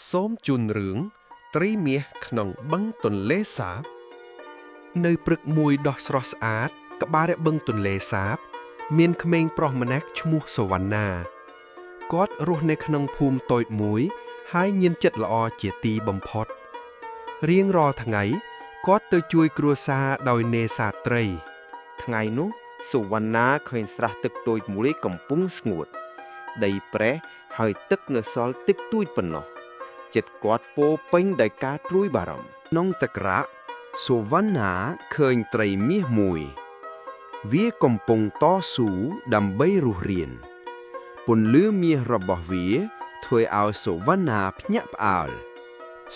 សូមជូនរឿងត្រីមាសក្នុងបឹងទន្លេសាប នៅព្រឹកមួយដ៏ស្រស់ស្អាត ក្បាលបឹងទន្លេសាប មានក្មេងប្រុសម្នាក់ឈ្មោះសុវណ្ណាគាត់រស់នៅក្នុងភូមិតូចមួយ ហើយមានចិត្តល្អជាទីបំផុត រៀងរាល់ថ្ងៃគាត់ទៅជួយគ្រួសារដោយនេសាទត្រី ថ្ងៃនោះសុវណ្ណាឃើញស្រះទឹកតូចមួយកំពុងស្ងួត ដីប្រេះហើយទឹកនៅសល់តិចតួចប៉ុណ្ណោះចិត្តគាត់ពោរពេញដោយការព្រួយបារម្ភ ក្នុងទឹកក្រាក់សុវណ្ណាឃើញត្រីមាសមួយ វាកំពុងតស៊ូដើម្បីរស់រានពន្លឺមាសរបស់វាធ្វើឲ្យសុវណ្ណាភ្ញាក់ផ្អើល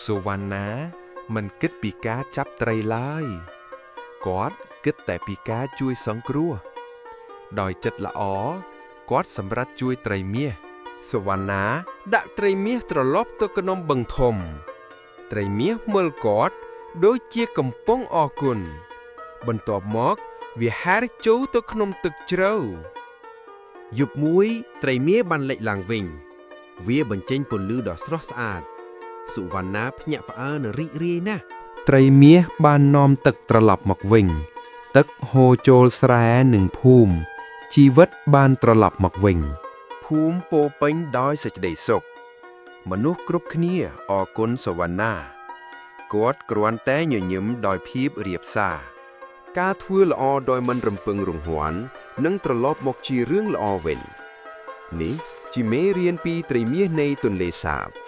សុវណ្ណាមិនគិតពីការចាប់ត្រីឡើយគាត់គិតតែពីការជួយសង្គ្រោះដោយចិត្តល្អគាត់សម្រាប់ជួយត្រីមាស សុវណ្ណាដាក់ត្រីមាសត្រឡប់ទៅក្នុងបឹងធំ ត្រីមាសមើលគាត់ដូចជាកំពុងអរគុណបន្ទាប់មកវាហែលចូលទៅក្នុងទឹកជ្រៅយប់មួយត្រីមាសបានលេចឡើងវិញ វាបញ្ចេញពន្លឺដ៏ស្រស់ស្អាត សុវណ្ណាភ្ញាក់ផ្អើលនិងរីករាយណាស់ ត្រីមាសបាននាំទឹកត្រឡប់មកវិញ ទឹកហូរចូលស្រែនិងភូមិជីវិតបានត្រឡប់មកវិញ ភូមិពោរពេញដោយសេចក្តីសុខមនុស្សគ្រប់គ្នាអរគុណសវណ្ណាគាត់គ្រាន់តែញញឹមដោយភាពរាបសារការធ្វើល្អដោយមិនរំពឹងរង្វាន់នឹងត្រឡប់មកជារឿងល្អវិញនេះជាមេរៀនពីត្រីមាសនៃទន្លេសាប។